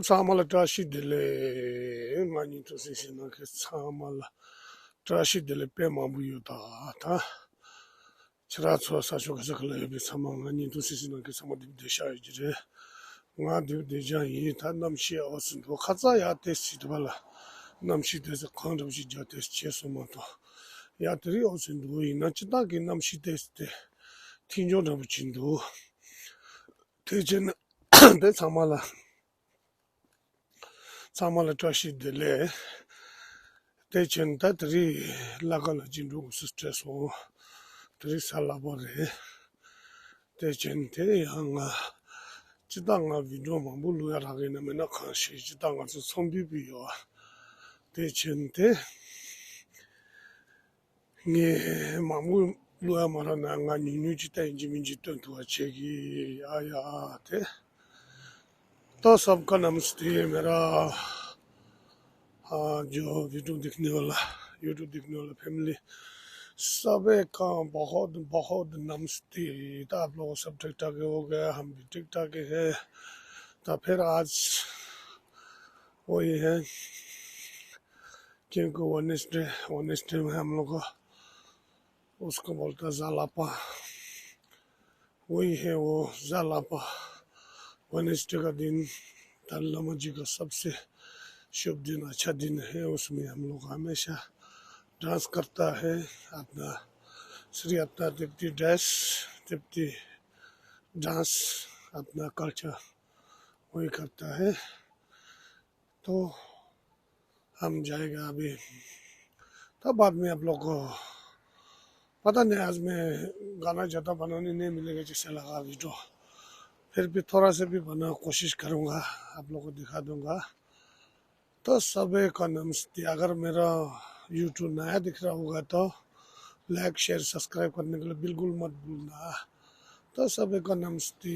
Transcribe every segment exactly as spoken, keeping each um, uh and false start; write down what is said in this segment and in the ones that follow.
ཚང་མ་ལ་བཀྲ་ཤིས་བདེ་ལེགས། ང་ཉིད་ཐུགས་སེམས་ཤིང་ནང་གི་ཚང་མ་ལ་བཀྲ་ཤིས་བདེ་ལེགས་དཔེ་མང་པོ་ཡོད་ད་ད། ཁྱེད་རང་ཚོ་ས་ཕྱོགས་ག་ས་ག་ལ་ཡོད་པའི་ཚང་མ་ང་ཉིད་ཐུགས་སེམས་ཤིང་ནང་གི་ཚང་མ་བདེ་བདེ་ཤ་ཡོད་ཀྱི་རེད། ང་བདེ་བདེ་ཅང་ཡིན། ད་གནམ་གཤིས་ཨོ་སི་འདུག་ཁ་ཚ་ཡ་ཏེ་སི་དུ་བ་ལ་གནམ་གཤིས་ཏེ་སི་གང་འདྲ་བ་ཞིག་རྒྱ་ཏེ་སི་བྱས་སོང་མ་གཏོགས། ཡ་དེ་རིང་ཨོ་སི་འདུག་ཡིན་ན་སྤྱི་བཏང་གི་གནམ་གཤིས་ཏེ་སི་ཏེ་ཐིང་ཇོ་འདྲ་བོ་ཅིག་འདུག་དེ་བྱས་ན་དེ་ཚང་མ་ལ་ཚང་མ་ལ་བཀྲ་ཤིས་བདེ་ལེགས། དེ་བྱས་ན་ད་དེ་རིང་ལ་ཀ་ལ་ཅིག་འགྲོ་དགོས་སུ་སྤྲད་སོང་། དེ་རིང་གཟའ་ལྷག་པ་རེད། དེ་བྱས་ན་དེ་ཡང་ང་སྤྱི་བཏང་ང་བི་ཌིའོ་མང་པོ་བླུག་ཡ་རག་གི་ན་མེད་ན་གང་ཤེས། སྤྱི་བཏང་ང་ཚོ་ཚོང་འདུས་པི་ཡོད། དེ་བྱས་ན་དེ་ངས་མང་པོ་བླུག་ཡ་མ་རག་ན་ང་ཉུང་ཉུང་ཅིག་ལྟ་ཡིན་གཅིག་མིན་གཅིག་སྟོན་ཐུབ་པ་བྱེད་ཀྱི། ཨ་ཡ་དེ། तो सबका नमस्ते। मेरा, हाँ, जो वीडियो देखने वाला, YouTube देखने वाला फैमिली, सबका बहुत बहुत नमस्ते। तो आप लोग सब ठीक ठाक हो गया, हम भी ठीक ठाक है। तो फिर आज वही है, क्योंकि वेडनेसडे, वेडनेसडे में हम लोग को उसको बोलता है जालापा। वही है वो जालापा। वेडनेसडे का दिन दलाई लामा जी का सबसे शुभ दिन, अच्छा दिन है। उसमें हम लोग हमेशा डांस करता है, अपना श्री अपना तिब्बती ड्रेस, तिब्बती डांस, अपना कल्चर वही करता है। तो हम जाएगा अभी। तब बाद में आप लोग को पता नहीं, आज मैं गाना ज़्यादा बनाने नहीं मिलेगा जैसे लगा वीडियो, फिर भी थोड़ा सा भी बनाने की कोशिश करूँगा, आप लोग को दिखा दूँगा। तो सभी को नमस्ते। अगर मेरा यूट्यूब नया दिख रहा होगा तो लाइक शेयर सब्सक्राइब करने के लिए बिल्कुल मत भूलना। तो सभी को नमस्ते।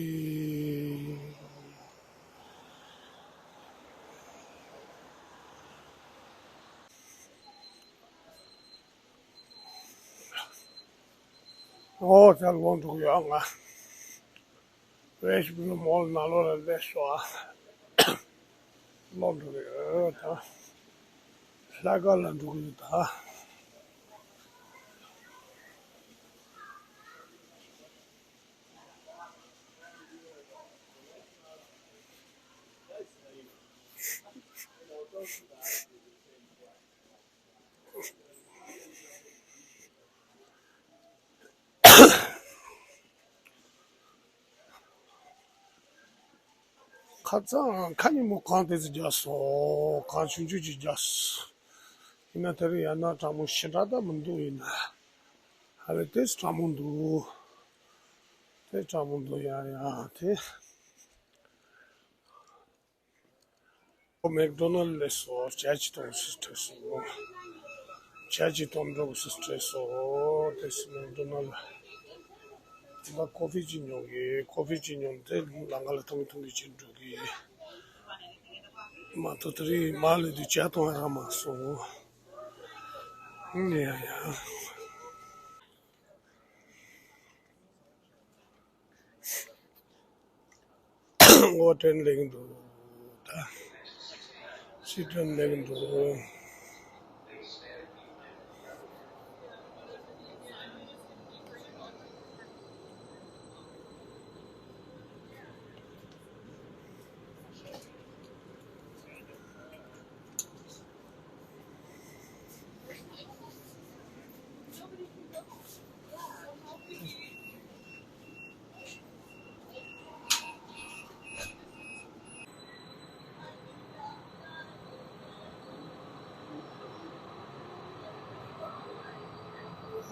ཨོ་ད་ལོ་འགྲོ་གི་ཡོད་ང་། ཝེ་ཤི་པུ་མོལ་ནང་ལོགས་ལ་སླེབས་སོང་ཨ། ལོ་འགྲོ་གི་ཡོད་ད། ལྷ་ཁང་ལ་འགྲོ་གི་ཡོད་ད། ཁ་རྩང་ཁ་ཉིན་མོ་གངས་ཏོག་ཙམ་རྒྱག་སོང་། གངས་ཆུང་ཆུང་ཅིག་རྒྱག་སོང་། ཡིན་ན་དེ་རིང་ཡང་ན་གྲང་མོ་ཞེ་དྲག་ད་མི་འདུག་ཡིན་ན་ཧ་ལས་ཏོག་ཙམ་གྲང་མོ་འདུག་དེ་གྲང་མོ་འདུག་ཡང་ཡང་དེ། མེག་ཌོ་ནལ་སླེབས་སོང་། ཇ་ཅིག་འཐུང་སྲིད་ཐུབ་སོང་། ཇ་ཅིག་འཐུང་འགྲོ་སྲིད་ཐུབ་སོང་། དེ་སི་མེག་ཌོ་ནལ་ད་ཀོ་ཕི་ཅིག་ཉོ་གི། ཀོ་ཕི་ཅིག་ཉོ་དེ་ལམ་ཁ་ལ་འཐུང་འཐུང་གི་ཅིག་འགྲོ་གི། མ་གཏོགས་དེ་རིང་མ་སླེབས་དུས་ཇ་འཐུང་ཡ་རག་མ་སོང་། ཡ་ཡ། ཨོ་ཏྲེན་ལེགས་འདུག་ད་སི་ཏྲེན་ལེགས་འདུག་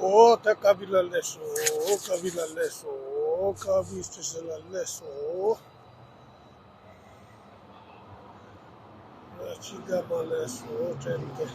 ཨོ་ད་ཀ་བི་ལ་སླེབས་སོང་། ཀ་བི་ལ་སླེབས་སོང་། ཀ་བི་སི་ཊེ་ཤན་ལ་སླེབས་སོང་། ཅི་ག་མ་ལས་སོ་དྲན་ཏེ།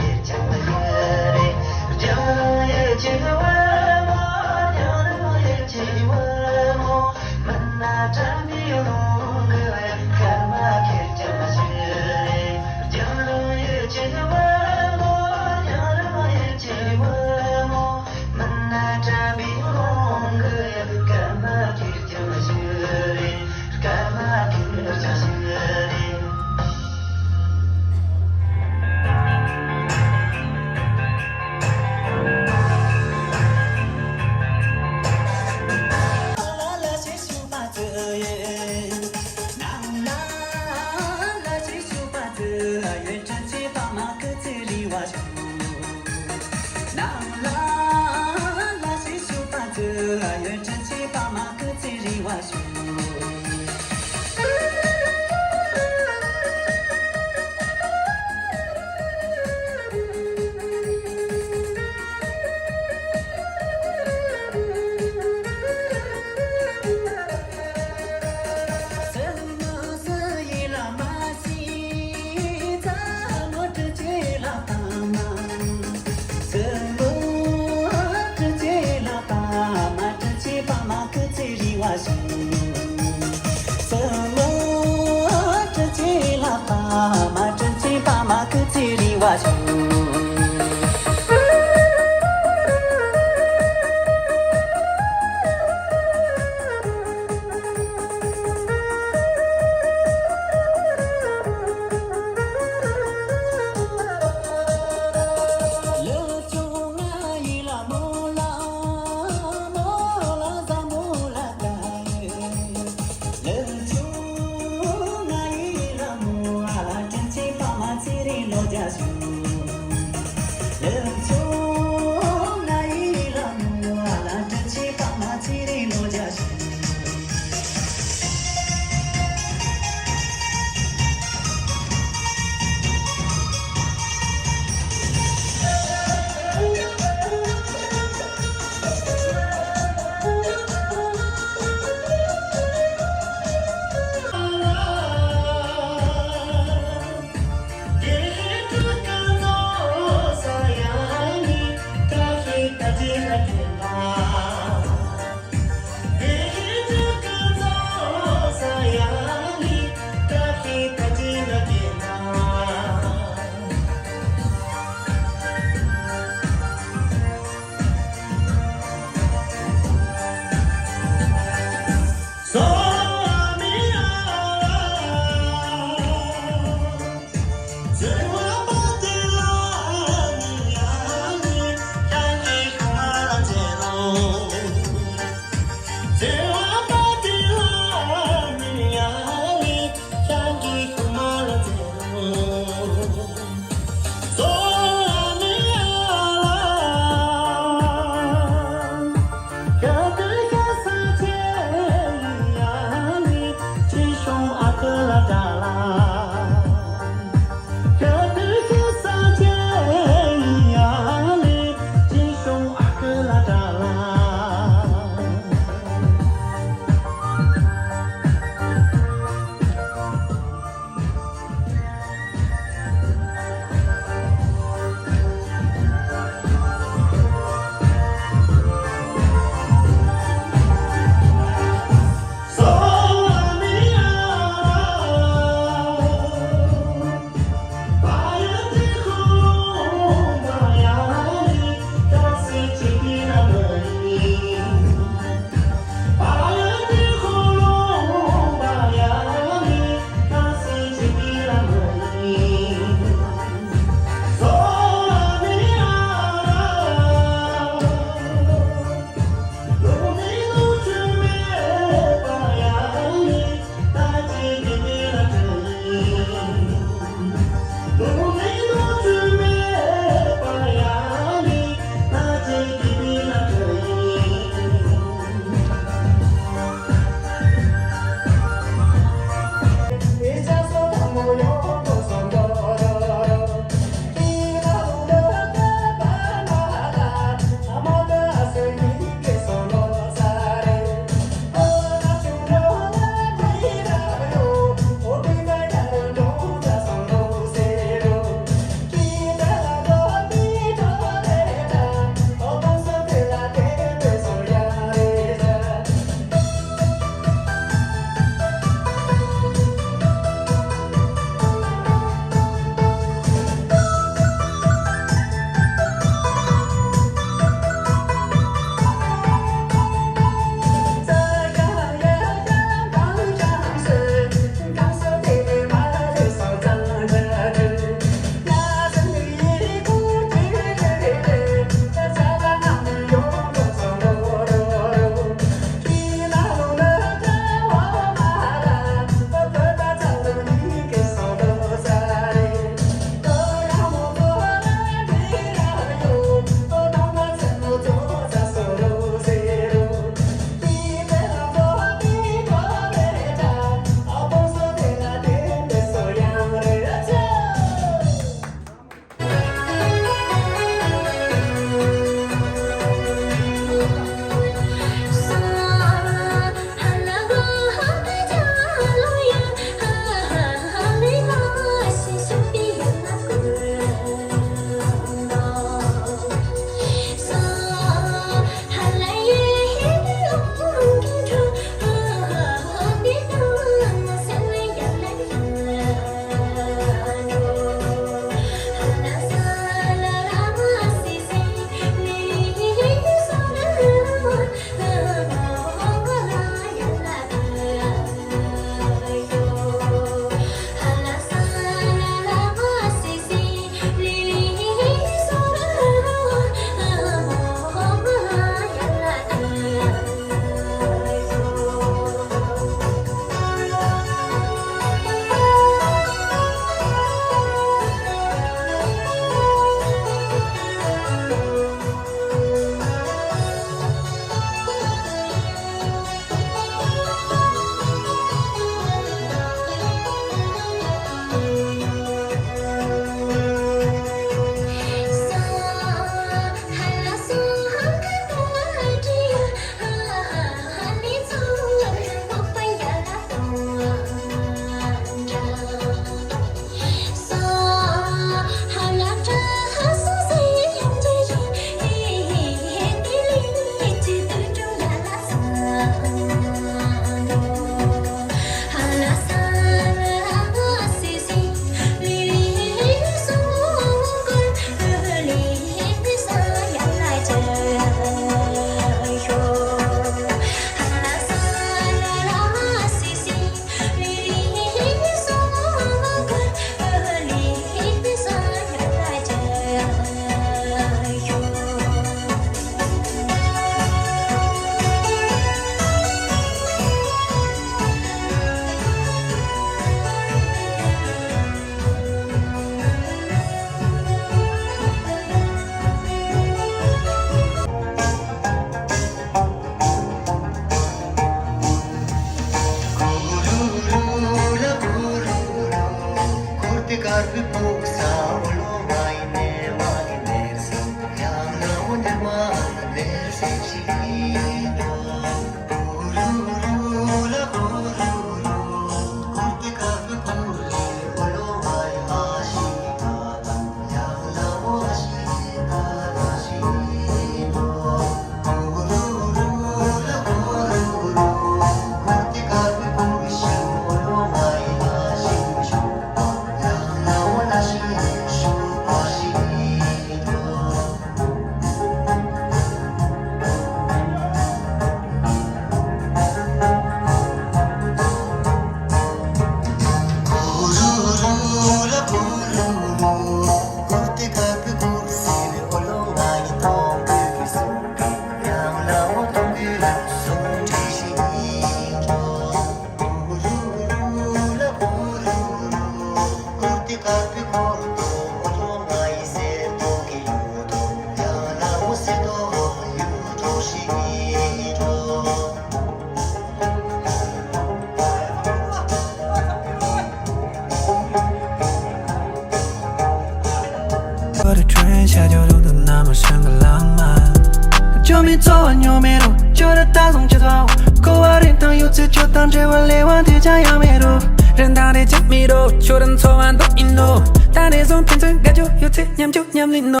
ལས་དབང་དུས་ཀྱང་ཡང་མེད་རུ། རིན་ཐང་རེ་ཅང་མེད་རུ། ཁྱོད་རང་འཚོ་བ་འདུག་ཡིན་ནོ། ད་ནས་བཟུང་ཕན་ཚུན་དགའ་སྐྱོ་ཡོད་ཚད་མཉམ་སྐྱོ་མཉམ་ལེན་ནོ།